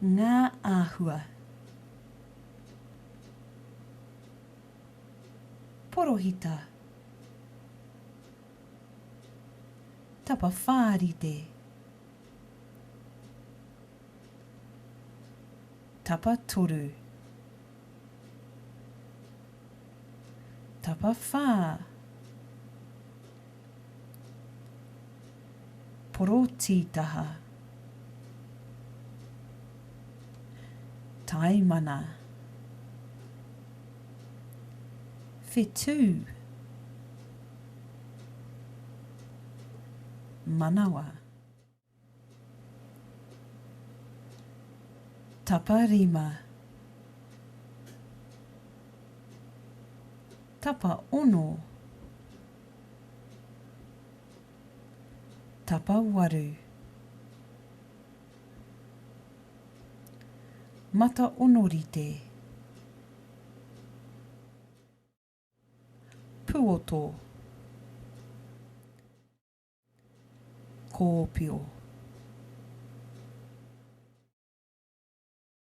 Ngā āhua. Porohita. Tapawhā rite. Tapatoru. Tapawhā. Porotītaha. Taimana. Whetū. Manawa. Taparima. Tapaono. Tapawaru. Mataonorite. Puoto. Kōpio.